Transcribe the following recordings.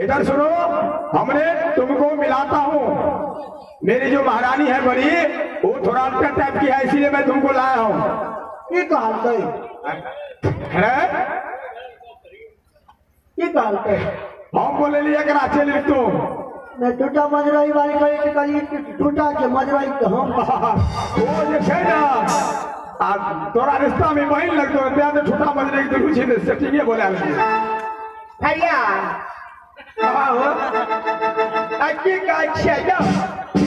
इधर सुनो, हमने तुमको मिलाता हूँ। मेरी जो महारानी है बड़ी, वो थोड़ा अल्टर टाइप की है, इसीलिए मैं तुमको लाया हूँ। की कहलकै? है की कहलकै? हम बोले लिए एकरा चलि तू नहीं टूटा मजरई वाली कही कही टूटा के मजरई के हम ओ जे छै ना आ तोरा रिश्ता में बहिन लगतो ते तो ठूठा मजरई के दुनू छै ने सेटिंगे बोला भैया की कहै छियै यौ?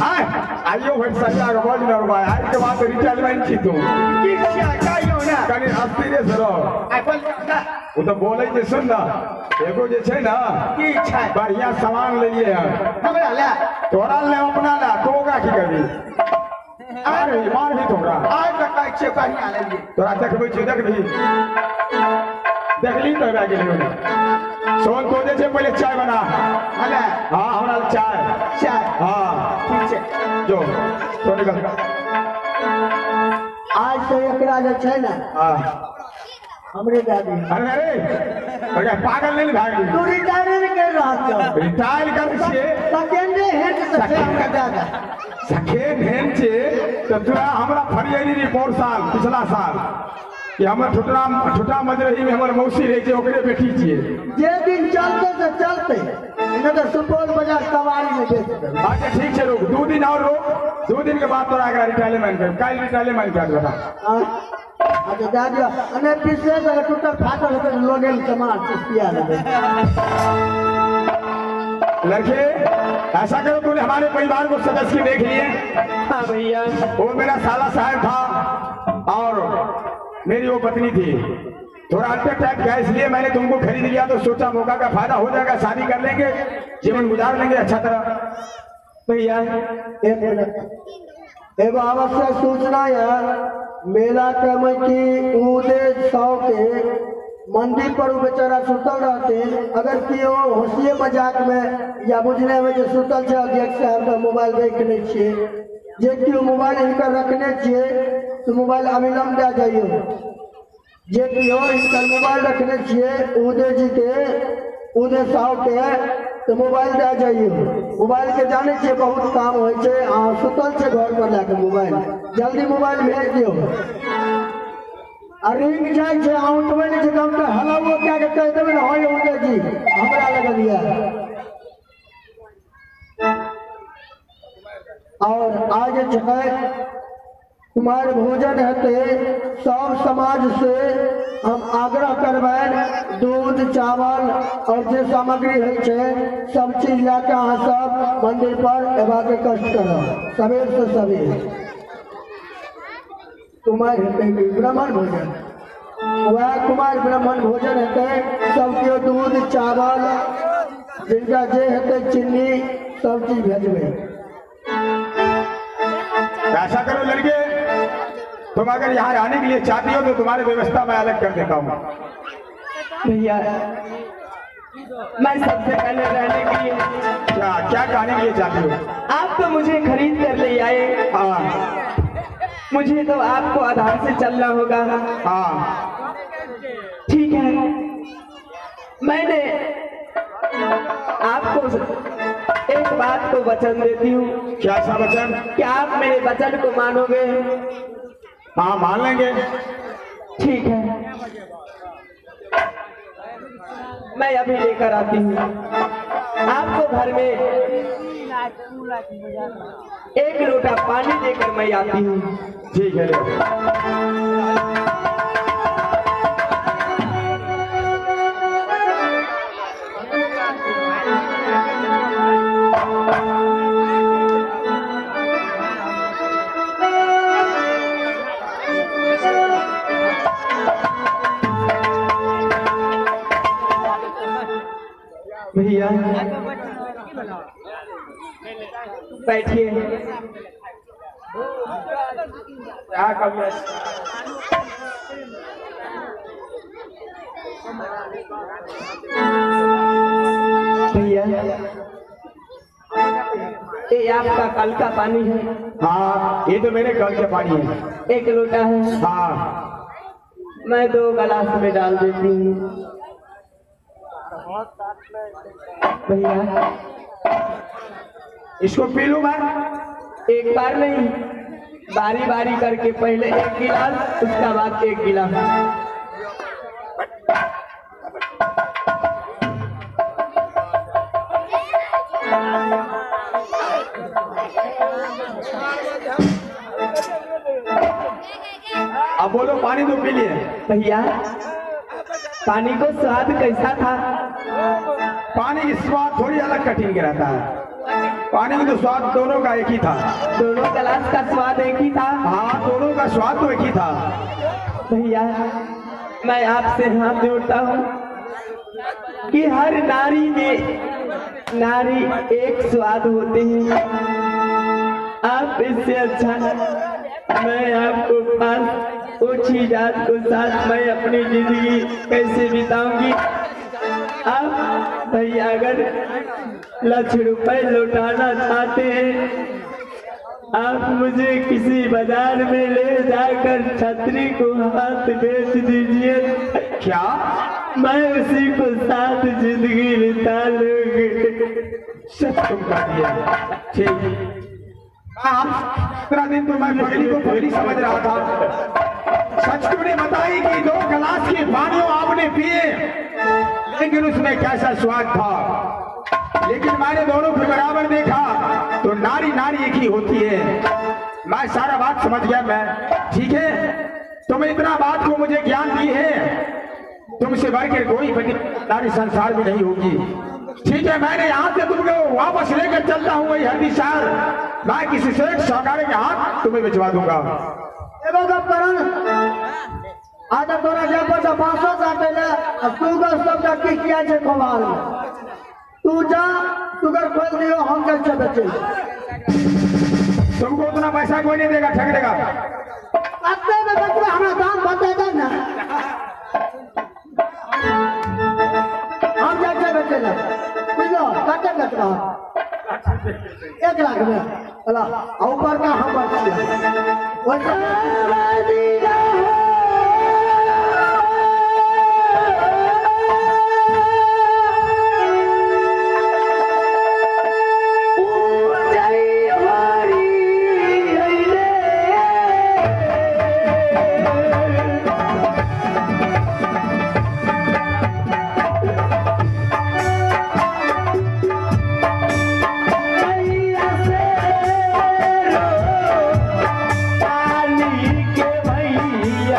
आय आइयो भरि सरिया के बज न भाई, आज के बाद रिटायरमेंट छी तू। की छियै कहियौ ने? कनि अस्थिरे से रह। आइ बोलियौ ने। ओ तऽ बोलै छै सुन ना, एगो जे छै ना की छै बढ़िया सामान लेलिए हन हमरा ले। तोरा ले अपना ले, तो ओकरा की करबी? मार भी मार भी तोरा। आइ तऽ कहै छियै बढ़िया लेलिए। तोरा देखबै छियै, देखबी देखली तऽ भए गेलै। सोन तो जे छै पहिले चाय बना। हले हाँ हमरा चाय चाय हाँ ठीक छै जो तो निकल। आज से एकरा जे छै ने हाँ हमरे दए दिहऽ। अरे अरे अरे पागल नहीं भए गेली तू रिटायर नहि करि रहल छौ। रिटायर करै छियै सेकेंडे हैंड से छै हमरा दए दे। सेकेंड हैंड छै तऽ तोरा हमरा फरियैली रही पौर साल पिछला साल कि हमर ठुटरा ठुटा मजरही में हमर मौसी रहै छै, ओकरे बेटी छियै। जे दिन चलते से चलते, नहि तऽ सुपौल बाजार सवारी में बेच देबै। अच्छा ठीक छै, रुक 2 दिन और रुक, 2 दिन के बाद तोरा एकरा रिटायरमेंट कर, काल्हि रिटायरमेंट कर देबा। अच्छा दए दिअ। नहि पिछले अगर टूटल फाटल हेतै तऽ लऽ गेल सामान चिस्तिया लेबै। लड़के ऐसा करो, तूने हमारे परिवार को सदस्य देख लिए। हाँ भैया, वो मेरा साला साहब था और मेरी वो पत्नी थी। थोड़ा अल्टर टाइप का, इसलिए मैंने तुमको खरीद लिया, तो सोचा मौका का फायदा हो जाएगा, शादी कर लेंगे, जीवन गुजार लेंगे अच्छा तरह। भैया एक मिनट, एगो आवश्यक सूचना है। मेला कमेटी उदय साव के मंदिर पर वो बेचारा सुतल रहते, अगर केओ होशिये मजाक में या बुझने में जे सुतल छै अध्यक्ष साहब के मोबाइल रख नै छियै, जे केओ मोबाइल हिनकर रखने छियै तो मोबाइल अविलंब दए जाइयो। जे केओ हिनकर मोबाइल रखने छियै उदय जी के, उदय साव के, तो मोबाइल दए जाइयो। मोबाइल के जानै छियै बहुत काम होइ छै, अहाँ सुतल छै घर पर लए के मोबाइल, जल्दी मोबाइल भेज दियौ। आ रिंग जाइ छै, अहाँ उठबै नहि छै, कम तऽ हलाओ कए के कहि देबै ने, हँ यौ उदय जी हमरा लगल यऽ। और आज जे छै कुमार भोजन हेतै, सब समाज से हम आग्रह करबनि दूध चावल और जे सामग्री होइ छै सब चीज लए कऽ अहाँ सब मंदिर पर अयबाक कष्ट करब सबेर से सबेर। कुमार हेतै ब्राह्मण भोजन, वएह कुमार ब्राह्मण भोजन हेतै, सब केओ दूध चावल जिनका जे हेतै चीनी सब चीज भेजबै। ऐसा करो लड़के, तुम अगर यहाँ रहने के लिए चाहती हो तो तुम्हारी व्यवस्था मैं अलग कर देता हूँ। भैया मैं सबसे पहले रहने के लिए क्या क्या कहने के लिए चाहती हो? आप तो मुझे खरीद कर ले आए। हाँ मुझे तो आपको आधार से चलना होगा। हाँ ठीक है, मैंने आपको एक बात को वचन देती हूँ। क्या सा वचन? क्या आप मेरे वचन को मानोगे? हाँ मान लेंगे। ठीक है, मैं अभी लेकर आती हूँ। आपको घर में एक लोटा पानी लेकर मैं आती हूँ। ठीक है। भैया बैठिए। भैया ये आपका कल का पानी है। हाँ ये तो मेरे कल के पानी है। एक लोटा है। हाँ मैं 2 गिलास में डाल देती हूँ। भैया इसको पी लूं मैं? एक बार नहीं, बारी बारी करके पहले एक गिलास उसका बाद एक गिलास। अब बोलो, पानी तो पी लिए। भैया पानी को स्वाद कैसा था? पानी की स्वाद थोड़ी अलग कठिन के रहता है। पानी का तो स्वाद दोनों का एक ही था। दोनों गिलास का स्वाद एक ही था? हाँ, दोनों का स्वाद तो एक ही था। भैया मैं आपसे हाथ जोड़ता हूँ कि हर नारी में नारी एक स्वाद होते हैं। आप इससे अच्छा मैं आपको पास ऊंची जात को साथ मैं अपनी जिंदगी कैसे बिताऊंगी। आप भैया अगर लाख रुपए लौटाना चाहते हैं, आप मुझे किसी बाजार में ले जाकर छतरी को हाथ बेच दीजिए। क्या? मैं उसी को साथ जिंदगी बिता लूंगी। सच तुम कर दिया। ठीक, इतना दिन तो मैं पगली को पगली समझ रहा था। सच तुमने बताई कि 2 गिलास के पानियों आपने पिए, लेकिन उसमें कैसा स्वाद था। लेकिन मैंने दोनों के बराबर देखा तो नारी नारी एक ही होती है। मैं सारा बात समझ गया मैं। ठीक है, तुम इतना बात को मुझे ज्ञान दी है, तुमसे बढ़कर कोई नारी संसार में नहीं होगी। ठीक है, मैंने यहाँ से तुमको वापस लेकर चलता हूँ वही हल्दी शहर। मैं किसी सेठ साहूकार के हाथ तुम्हें भिजवा दूंगा। एगो गप करन आज तोरा जे पर बांसो काटे ले आ सुगर सब का की किया छै खोभार में। तू जा सुगर खोल दियो, हम जाइ छै बेचे। तुमको उतना पैसा कोई नहीं देगा, ठग देगा। कते में बेचबे हमरा दाम बता दे ना। हम जाइ छै बेचे ले, बुझलो? कते बेचबा? 1 लाख में। अला ऊपर का हम छियै। के भैया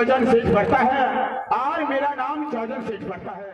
चौजन सेठ पड़ता है और मेरा नाम चौजन सेठ पड़ता है।